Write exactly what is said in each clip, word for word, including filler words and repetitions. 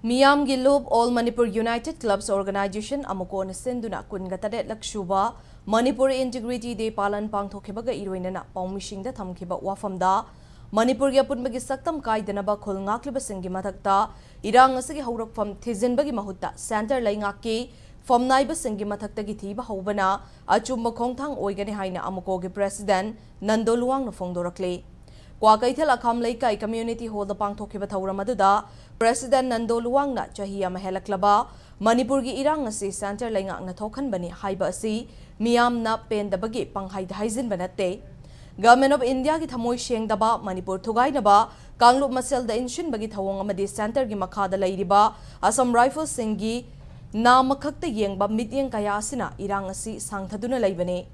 ꯃꯤꯌꯥꯝꯒꯤ ꯂꯨꯞ All Manipur United Clubs Organization, ꯑꯃꯨꯀꯣꯅ ꯁꯤꯟꯗꯨꯅ ꯀꯨꯟꯒ ꯇꯔꯦꯠꯂꯛ ꯁꯨꯕ ꯃꯅꯤꯄꯨꯔ Integrity Day ꯄꯥꯂꯟ ꯄꯥꯡꯊꯣꯛꯈꯤꯕꯒ ꯏꯔꯣꯏꯅꯅ ꯄꯥꯎꯃꯤꯁꯤꯡꯗ ꯊꯝꯈꯤꯕ ꯋꯥꯐꯝꯗ, ꯃꯅꯤꯄꯨꯔꯒꯤ ꯑꯄꯨꯟꯕꯒꯤ ꯁꯛꯇꯝ ꯀꯥꯏꯗꯅꯕ ꯈꯨꯜ ꯉꯥꯛꯂꯤꯕꯁꯤꯡꯒꯤ ꯃꯊꯛꯇ ꯏꯔꯥꯡ ꯑꯁꯤꯒꯤ ꯍꯧꯔꯛꯐꯝ ꯊꯤꯖꯤꯟꯕꯒꯤ ꯃꯍꯨꯠꯇ centre ꯂꯩꯉꯥꯛꯀꯤ ꯐꯝꯅꯥꯏꯕꯁꯤꯡꯒꯤ ꯃꯊꯛꯇꯒꯤ ꯊꯤꯕ ꯍꯧꯕꯅ ꯑꯆꯨꯝꯕ ꯈꯣꯡꯊꯥꯡ ꯑꯣꯏꯒꯅꯤ ꯍꯥꯏꯅ ꯑꯃꯨꯀꯣꯒꯤ President ꯅꯟꯗꯣ ꯂꯨꯋꯥꯡꯅ ꯐꯣꯡꯗꯣꯔꯛꯂꯤ꯫ ꯀ꯭ꯋꯥꯀꯩꯊꯦꯜ ꯑꯈꯥꯝ ꯂꯩꯀꯥꯏ Community Hall ꯗ ꯄꯥꯡꯊꯣꯛꯈꯤꯕ ꯊꯧꯔꯝ ꯑꯗꯨꯗ President ꯅꯟꯗꯣ ꯂꯨꯋꯥꯡꯅ ꯆꯍꯤ ꯑꯃ ꯍꯦꯜꯂꯛꯂꯕ ꯃꯅꯤꯄꯨꯔꯒꯤ ꯏꯔꯥꯡ ꯑꯁꯤ centre ꯂꯩꯉꯥꯛꯅ ꯊꯣꯛꯍꯟꯕꯅꯤ ꯍꯥꯏꯕ ꯑꯁꯤ ꯃꯤꯌꯥꯝꯅ ꯄꯦꯟꯗꯕꯒꯤ ꯄꯪꯍꯥꯏꯗ ꯍꯥꯏꯖꯤꯟꯕ ꯅꯠꯇꯦ꯫ Government of India ꯒꯤ ꯊꯃꯣꯏ ꯁꯦꯡꯗꯕ, ꯃꯅꯤꯄꯨꯔ ꯊꯨꯒꯥꯏꯅꯕ, ꯀꯥꯡꯂꯨꯞ ꯃꯁꯦꯜꯗ ꯏꯟꯁꯤꯟꯕꯒꯤ ꯊꯧꯑꯣꯡ ꯑꯃꯗꯤ centre ꯒꯤ ꯃꯈꯥꯗ ꯂꯩꯔꯤꯕ Assam Rifles ꯁꯤꯡꯒꯤ ꯅꯥꯃꯈꯛꯇ ꯌꯦꯡꯕ ꯃꯤꯠꯌꯦꯡ ꯀꯌꯥ ꯑꯁꯤꯅ ꯏꯔꯥꯡ ꯑꯁꯤ ꯁꯥꯡꯊꯗꯨꯅ ꯂꯩꯕꯅꯤ꯫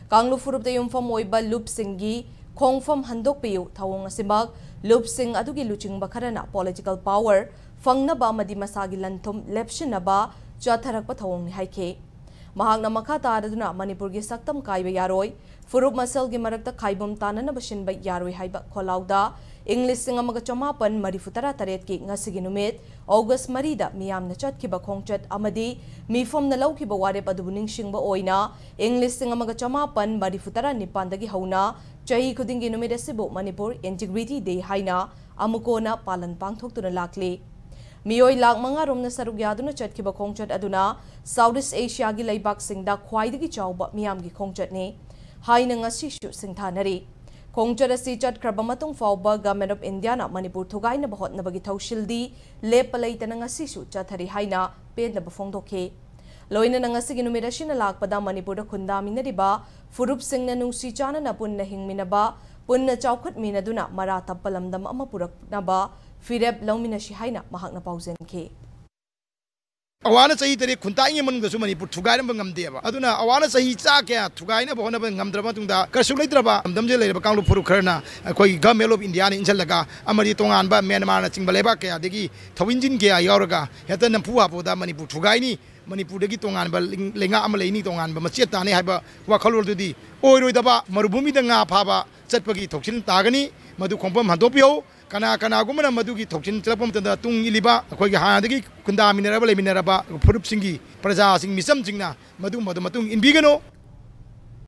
ꯀꯥꯡꯂꯨꯞ ꯐꯨꯔꯨꯞꯇ ꯌꯨꯝꯐꯝ ꯑꯣꯏꯕ ꯂꯨꯞꯁꯤꯡꯒꯤ ꯈꯣꯡꯐꯝ ꯍꯟꯗꯣꯛꯄꯤꯌꯨ꯫ ꯊꯧꯑꯣꯡ ꯑꯁꯤꯃꯛ ꯂꯨꯞꯁꯤꯡ ꯑꯗꯨꯒꯤ ꯂꯨꯆꯤꯡꯕ ꯈꯔꯅ political power ꯐꯪꯅꯕ ꯑꯃꯗꯤ ꯃꯁꯥꯒꯤ ꯂꯟꯊꯨꯝ ꯂꯦꯞꯁꯤꯟꯅꯕ ꯆꯠꯊꯔꯛꯄ ꯊꯧꯑꯣꯡꯅꯤ ꯍꯥꯏꯈꯤ꯫ ꯃꯍꯥꯛꯅ ꯃꯈꯥ ꯇꯥꯔꯗꯨꯅ ꯃꯅꯤꯄꯨꯔꯒꯤ ꯁꯛꯇꯝ ꯀꯥꯏꯕ ꯌꯥꯔꯣꯏ, ꯐꯨꯔꯨꯞ ꯃꯁꯦꯜꯒꯤ ꯃꯔꯛꯇ ꯈꯥꯏꯕꯨꯝ ꯇꯥꯅꯅꯕ ꯁꯤꯟꯕ ꯌꯥꯔꯣꯏ ꯍꯥꯏꯕ ꯈꯣꯜꯂꯥꯎꯗ ꯏꯪ ꯂꯤꯁꯤꯡ ꯑꯃꯒ ꯆꯃꯥꯄꯟ ꯃꯔꯤꯐꯨ ꯇꯔꯥ ꯇꯔꯦꯠꯀꯤ ꯉꯁꯤꯒꯤ ꯅꯨꯃꯤꯠ August ꯃꯔꯤꯗ ꯃꯤꯌꯥꯝꯅ ꯆꯠꯈꯤꯕ ꯈꯣꯡꯆꯠ ꯑꯃꯗꯤ ꯃꯤꯐꯝꯅ ꯂꯧꯈꯤꯕ ꯋꯥꯔꯦꯞ ꯑꯗꯨꯕꯨ ꯅꯤꯡꯁꯤꯡꯕ ꯑꯣꯏꯅ ꯏꯪ ꯂꯤꯁꯤꯡ ꯑꯃꯒ ꯆꯃꯥꯄꯟ ꯃꯔꯤꯐꯨ ꯇꯔꯥ ꯅꯤꯄꯥꯟꯗꯒꯤ ꯍꯧꯅ ꯆꯍꯤ ꯈꯨꯗꯤꯡꯒꯤ ꯅꯨꯃꯤꯠ ꯑꯁꯤꯕꯨ ꯃꯅꯤꯄꯨꯔ Integrity Day ꯍꯥꯏꯅ ꯑꯃꯨꯛ ꯍꯟꯅ ꯄꯥꯂꯟ ꯄꯥꯡꯊꯣꯛꯇꯨꯅ ꯂꯥꯛꯂꯤ꯫ ꯃꯤꯑꯣꯏ ꯂꯥꯈ ꯃꯉꯥ ꯔꯣꯝꯅ ꯁꯔꯨꯛ ꯌꯥꯗꯨꯅ ꯆꯠꯈꯤꯕ ꯈꯣꯡꯆꯠ ꯑꯗꯨꯅ South East Asia ꯒꯤ ꯂꯩꯕꯥꯛꯁꯤꯡꯗ ꯈ꯭ꯋꯥꯏꯗꯒꯤ ꯆꯥꯎꯕ ꯃꯤꯌꯥꯝꯒꯤ ꯈꯣꯡꯆꯠꯅꯤ ꯍꯥꯏꯅ ꯉꯁꯤꯁꯨ ꯁꯤꯡꯊꯥꯅꯔꯤ꯫ ꯈꯣꯡꯆꯠ ꯑꯁꯤ ꯆꯠꯈ꯭ꯔꯕ ꯃꯇꯨꯡ ꯐꯥꯎꯕ Government of India ꯅ ꯃꯅꯤꯄꯨꯔ ꯊꯨꯒꯥꯏꯅꯕ ꯍꯣꯠꯅꯕꯒꯤ ꯊꯧꯁꯤꯜꯗꯤ ꯂꯦꯞꯄ ꯂꯩꯇꯅ ꯉꯁꯤꯁꯨ ꯆꯠꯊꯔꯤ ꯍꯥꯏꯅ ꯄꯦꯟꯗꯕ ꯐꯣꯡꯗꯣꯛꯈꯤ꯫ ꯂꯣꯏꯅꯅ ꯉꯁꯤꯒꯤ ꯅꯨꯃꯤꯠ ꯑꯁꯤꯅ ꯂꯥꯛꯄꯗ ꯃꯅꯤꯄꯨꯔꯗ ꯈꯨꯟꯗꯥꯃꯤꯟꯅꯔꯤꯕ ꯐꯨꯔꯨꯞꯁꯤꯡꯅ ꯅꯨꯡꯁꯤ ꯆꯥꯟꯅꯅ ꯄꯨꯟꯅ ꯍꯤꯡꯃꯤꯟꯅꯕ, ꯄꯨꯟꯅ ꯆꯥꯎꯈꯠꯃꯤꯟꯅꯗꯨꯅ ꯃꯔꯥ ꯇꯞꯄ ꯂꯝꯗꯝ ꯑꯃ ꯄꯨꯔꯛꯅꯕ ꯐꯤꯔꯦꯞ ꯂꯧꯃꯤꯟꯅꯁꯤ ꯍꯥꯏꯅ ꯃꯍꯥꯛꯅ ꯄꯥꯎꯖꯦꯟꯈꯤ꯫ ꯑꯋꯥꯅ ꯆꯍꯤ ꯇꯔꯦꯠ ꯈꯨꯟꯇꯥꯛꯏꯉꯩ ꯃꯅꯨꯡꯗꯁꯨ ꯃꯅꯤꯄꯨꯔ ꯊꯨꯒꯥꯏꯔꯝꯕ ꯉꯝꯗꯦꯕ꯫ ꯑꯗꯨꯅ ꯑꯋꯥꯅ ꯆꯍꯤ ꯆꯥ ꯀꯌꯥ ꯊꯨꯒꯥꯏꯅꯕ ꯍꯣꯠꯅꯕ ꯉꯝꯗ꯭ꯔꯕ ꯃꯇꯨꯡꯗ, ꯀꯩꯁꯨ ꯂꯩꯇ꯭ꯔꯕ ꯂꯝꯗꯝꯁꯤꯗ ꯂꯩꯔꯤꯕ ꯀꯥꯡꯂꯨꯞ ꯐꯨꯔꯨꯞ ꯈꯔꯅ ꯑꯩꯈꯣꯏ Government of India ꯅ ꯏꯟꯁꯤꯜꯂꯒ ꯑꯃꯗꯤ ꯇꯣꯉꯥꯟꯕ ꯃ꯭ꯌꯥꯟꯃꯥꯔꯅꯆꯤꯡꯕ ꯂꯩꯕꯥꯛ ꯀꯌꯥꯗꯒꯤ ꯊꯧꯏꯟꯖꯤꯟ ꯀꯌꯥ ꯌꯥꯎꯔꯒ ꯍꯦꯛꯇ ꯅꯝꯐꯨ ꯍꯥꯐꯨꯗ ꯃꯅꯤꯄꯨꯔ ꯊꯨꯒꯥꯏꯅꯤ, ꯃꯅꯤꯄꯨꯔꯗꯒꯤ ꯇꯣꯉꯥꯟꯕ ꯂꯩꯉꯥꯛ ꯑꯃ ꯂꯩꯅꯤ, ꯇꯣꯉꯥꯟꯕ ꯃꯆꯦꯠ ꯇꯥꯅꯤ ꯍꯥꯏꯕ ꯋꯥꯈꯜꯂꯣꯟꯗꯨꯗꯤ ꯑꯣꯏꯔꯣꯏꯗꯕ꯫ ꯃꯔꯨꯚꯨꯃꯤꯗ ꯉꯥ ꯐꯥꯕ ꯆꯠꯄꯒꯤ ꯊꯧꯁꯤꯜ ꯇꯥꯒꯅꯤ꯫ ꯃꯗꯨ ꯈꯣꯡꯐꯝ ꯍꯟꯗꯣꯛꯄꯤꯌꯧ꯫ ꯀꯅꯥ ꯀꯅꯥꯒꯨꯝꯕꯅ ꯃꯗꯨꯒꯤ ꯊꯧꯁꯤꯜ ꯆꯠꯂꯛꯄ ꯃꯇꯝꯗ ꯇꯨꯡ ꯏꯜꯂꯤꯕ ꯑꯩꯈꯣꯏꯒꯤ ꯍꯥꯟꯅꯗꯒꯤ ꯈꯨꯟꯗꯥꯃꯤꯟꯅꯔꯕ ꯂꯩꯃꯤꯟꯅꯔꯕ ꯐꯨꯔꯨꯞꯁꯤꯡꯒꯤ ꯄ꯭ꯔꯖꯥꯁꯤꯡ ꯃꯤꯆꯝꯁꯤꯡꯅ ꯃꯗꯨꯒꯨꯝꯕꯗꯨ ꯃꯇꯨꯡ ꯏꯟꯕꯤꯒꯅꯨ꯫